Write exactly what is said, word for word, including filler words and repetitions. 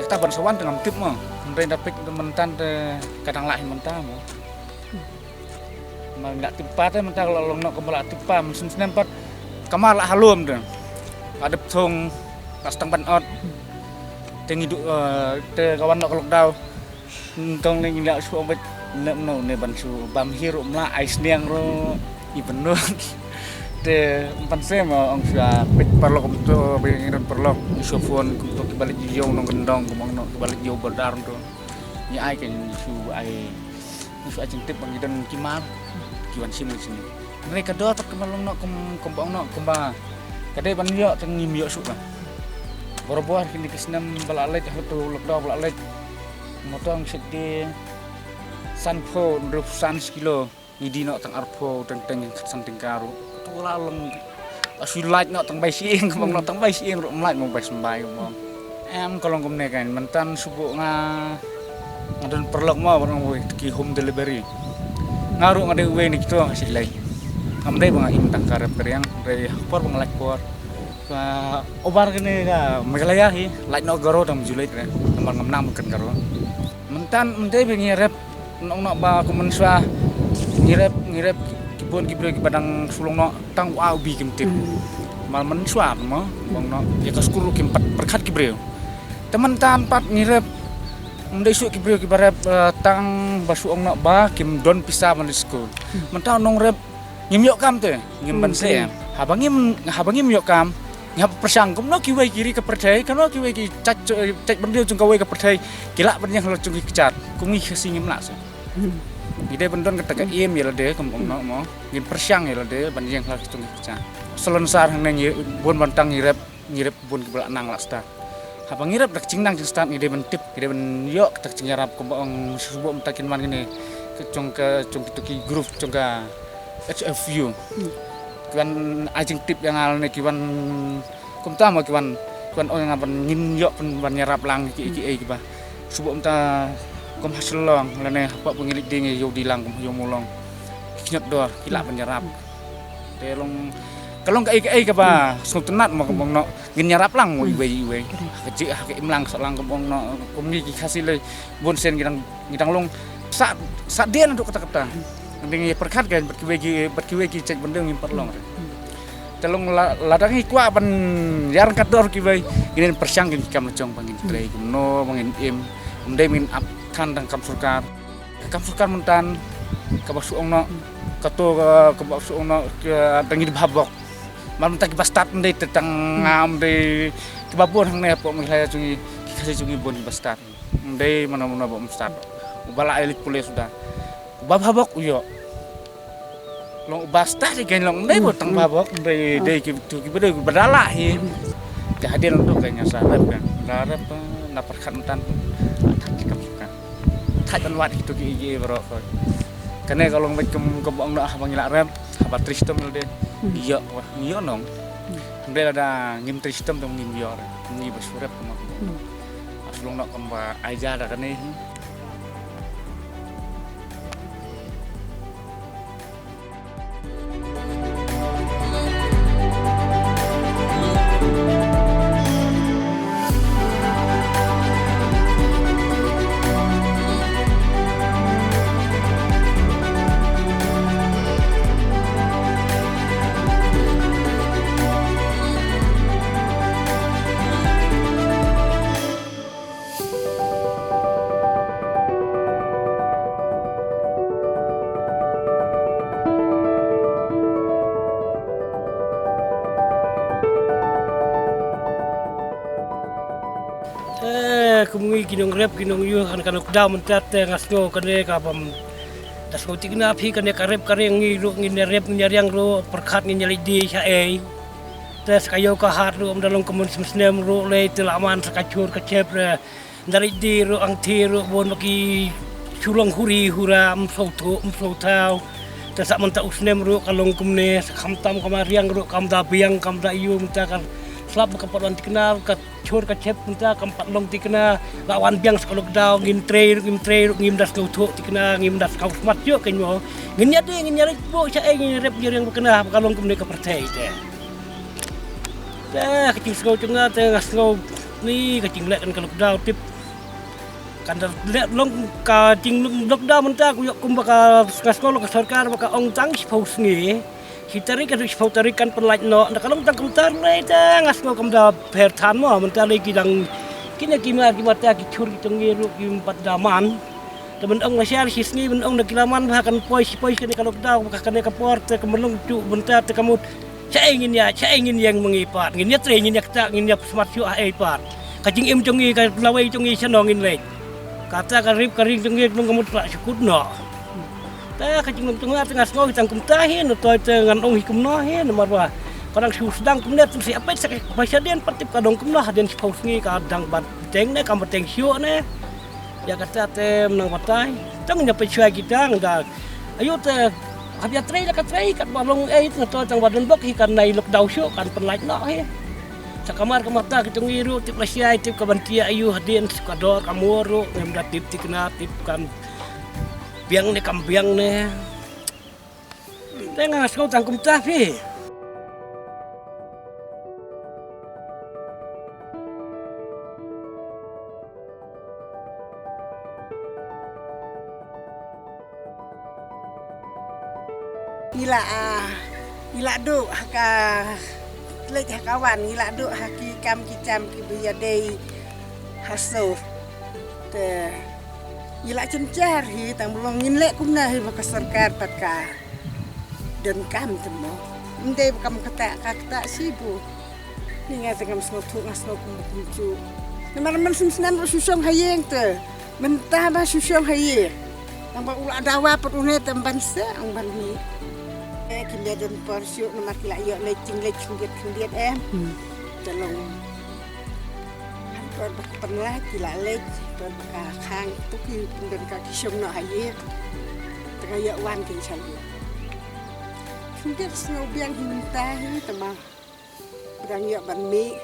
Ta ban sa wan te ngam tip mo. Hynrei da peit mynta te ka dang lah hi mynta mo. Ma nga tip pat te mynta ka la long noh ka ba la tip pat, mynsiem snem pat ka mar la halom te. Ka dep thong ka stang ban ot. Te ngi du, eh, te ka wan noh ka lockdown. Tang ne ngi la shu ong beit ne no ne ban shu bam hi ruh mla ai sniang ruh i benut. Te ban se ma ong shu a peit paralok kumto ba ngi don paralok. Ngi shu phone kumto ki ba leit ïong nong kendong kumong no ki ba leit ïong bordar to. Ngi ai ke ngi shu ai ngi shu ai jingtip ba ngi don ki mar ki wan shim ngi shim. Ngi ka dor pat kumba long no kum kumba ong no kumba ka dei ban ïoh tang ngim ïoh shuh ka. Bor bor kine ki snem ba la leit ha to lockdown ba la leit. Motong sik de san pho ruh san kilo. Ngi di noh tang arphew teng teng khatsan tyngka ruh. Tu la long. Asu lait noh tang bai sieng kumong noh tang bai sieng ruh mlait mong bai sembai kumong. Em ka long kumne kan myntan subuh nga nga don paralok mo ba long wei ki home delivery. Nga ruh nga dei wei ni kito nga sik leit. Ngam dei ba nga im tang ka rep kariang dei por ba nga lait por. Ka obar kane ka Meghalaya hi lait noh garo tang julait re. Namar ngam nang kan garo. Myntan myntai ba ngi rep Nong nok ba kum mynshuwa ngi rep ngi rep ki bun ki briew kiba dang shu long noh tang u A u B kim tip. Mar mynshuwa mo bong noh ïa ka skul ruh kim pat pyrkhat ki briew. Te mynta pat ngi rep ym dei shuh ki briew kiba rep, eh, tang ba shu ong noh ba kim don pisa ban leit skul. Mynta nong rep ngim ïoh kam te ngim ban se. Haba ngim haba ngim ïoh kam ngi hap pyrshang kumno kiwei ki ri ka pyrthei kumno kiwei ki chait chait ban dei jong kawei ka pyrthei ki lah ban ïeng halor jong ki kjat kum ngi Khasi ngim lah se. Ngi dei ban don kata ka im ïa lade kum ong noh mo ngin pyrshang ïa lade ban ïeng halor jong ki kjat. Salonsar hangne ngi bun ban tang ngi rep ngi rep bun kiba lah nang lah stad. Haba ngi rep da ka jingnang jingstad ngi dei ban tip ngi dei ban ïoh kata ka jingïarap kumba ong shu buh mynta kin wan kine ka jong ka jong kito ki group jong ka H F U. Ki wan ai jingtip ïa nga lane ki wan kumta mo ki wan ki wan ong ïa nga ban ngin ïoh pyn ban ïarap lang ki ki ei kiba shu buh mynta kum ha Shillong lane hapoh ba ngi leit ding ïa ïoh di lang kum ha ïoh mulong ki kñiot dor ki lah ban ïarap. Te long ka long kaei kaei kaba sngewtynnat mo kumba ong noh ngin ïarap lang mo iwei iwei. Ha ka jingim lang sah lang kumba ong noh kum ngi ki Khasi lei bun sien ngi dang ngi dang long sah sah dien haduh katta katta. Ngi dang ïa pyrkhat kan bad kiwei ki bad kiwei ki chait bynriew ngim pat long re. Te long la la dang ngi kwah ban ïa ryngkat dor kiwei ngin pyrshang ngin kam la jong ba ngin trei kumno ba ngin im. Ym dei ba ngin ap than dang kam sorkar. Ka kam sorkar mynta kaba shu ong noh kato kaba shu ong noh ka dang ngi bha bok. Mar mynta kiba stad ym dei te tang ngam dei kiba bun hangne hapoh Meghalaya jong ngi ki Khasi jong ngi bun kiba stad. Ym dei mano mano ba ym stad. Uba la ai leit pule suda uba bha bok u ïoh. Long uba stad ïa kein long ym dei ba tang bha bok ym dei dei ki tu kiba dei ba da lah hi. Te hadien long tu kein nga sa rep kein da rep na pyrkhat mynta. Thait ki kam sorkar. Thait ban wad kito ki igi baroh ko. Kane ka long bad kum ka bong noh haba ngi la rep haba trei shitom lade. Ngi ïoh ngi ïoh nong. Hynrei lada ngim trei shitom te ngim ïoh re. Ngi ba shu rep kumno kumno. Shu long noh kumba ai ja da kane hi. Eh, kum ngi ki nongrep ki nongïoh kan kan kdaw mynta te nga sngew kane ka bam da sngew thikna phi kane ka rep ka riang ngi ruh ngin ïa rep ngin ïa riang ruh pyrkhat ngin ïa leit die sha ei. Te sa ka ïew ka hat ruh ym da long kum mynsiem snem ruh lei te la man sa ka chur ka chep re. Nda leit die ruh angthie ruh bun ba ki shu long huri hura ym sngewthuh ym sngewthaw. Te sa mynta u snem ruh ka long kumne sa khamtam ka ma riang ruh kam da biang kam da ïoh mynta ka slap ba ka pat wan thikna ka chur ka chep mynta kam pat long thikna. La wan biang sa ka lockdown ngim trei ruh ngim trei ruh ngim da sngewthuh thikna ngim da sngewsmat ïoh kein mo. Ngin ïa die ngin ïa leit buh sha ei ngin ïa rep ïa riang ba kane ba ka long kumne ka pyrthei te. Te ka jingsngew jong nga te nga sngew ni ka jingleh kan ka lockdown tip. Kan da leh long ka jing lockdown mynta, kumba ka nga sngew long ka sorkar ba ka ong tang shiphew sngi. Shi tarik haduh shiphew tarik kan pynlait noh. Nda ka long tang kumta lei te nga sngew kam da pher than mo, mynta lei ki dang kine ki mar ki mar ta ki chur ki jong ngi ruh kim pat da man. Te ban ong lashai shi sngi ban ong da ki la man ba kan poi shi poi shi ne ka lockdown ba ka kane ka por te ka mlong ju mynta te ka mut. Shaei ngin ïa, shaei ngin ïeng ma ngi pat, ngin ïa trei, ngin ïa ktah, ngin ïa smat shuh ha ei pat. Ka jingim jong ngi, ka lawei jong ngi shano ngin leit. Kata ka rip ka ring jong ngi nong ka mut pla shu kut noh. Ta ka jinglong jong nga te nga sngew hi tang kumta hi, na toi te ngan ong hi kumno hi, namar ba ka dang shu sdang kumne, te shu peit sa ka pisa dien pat tip ka dong kumno, hadien shiphew sngi ka dang ban teng ne, kam ban teng shuh ne. Ïa kata te mynta batai. Tang ïa peit shuwa kita nga da. Ayu te hap ïa trei da ka trei katba long ei te nga to tang ba don bok hi kan nai lockdown shuh kan pynlait noh hi. Sa kamar ka mata ki jong ngi ruh tip lashai tip ka ban tiak ayu hadien sa ka dor ka mur ruh ngim da tip thikna tip kan biang ne kam biang ne. Te nga sngew tang kumta phi. Ngi la, ah, ngi la duh ha ka leit ha ka wan, ngi la duh ha ki kam ki jam kiba ïadei ha suf. Te ngi la jynjar hi tang ba long ngin leh kumno hi ba ka sorkar pat ka donkam te mo. Ym dei ba kam ktah ka ktah shi buh. Ni nga te ngam sngewthuh nga sngew kum kumjuh. Namar man snem snem ruh shu shong ha ïing te. Mynta ba shu shong ha ïing. Tang ba u la dawa pat une te ym ban seh ym ban mih. Eh, ki mei don por shuh namar ki la ïoh leit jingleit khyndiat khyndiat em. Te long. Hynrei ba ka pynlait ki la leit, hynrei ba ka khang tu ki pyndonkam ki shong noh ha ïing. Te ka ïoh wan ki sha ïing. Khyndiat sngew biang hi mynta hi te ma. Ba dang ïoh ban mih.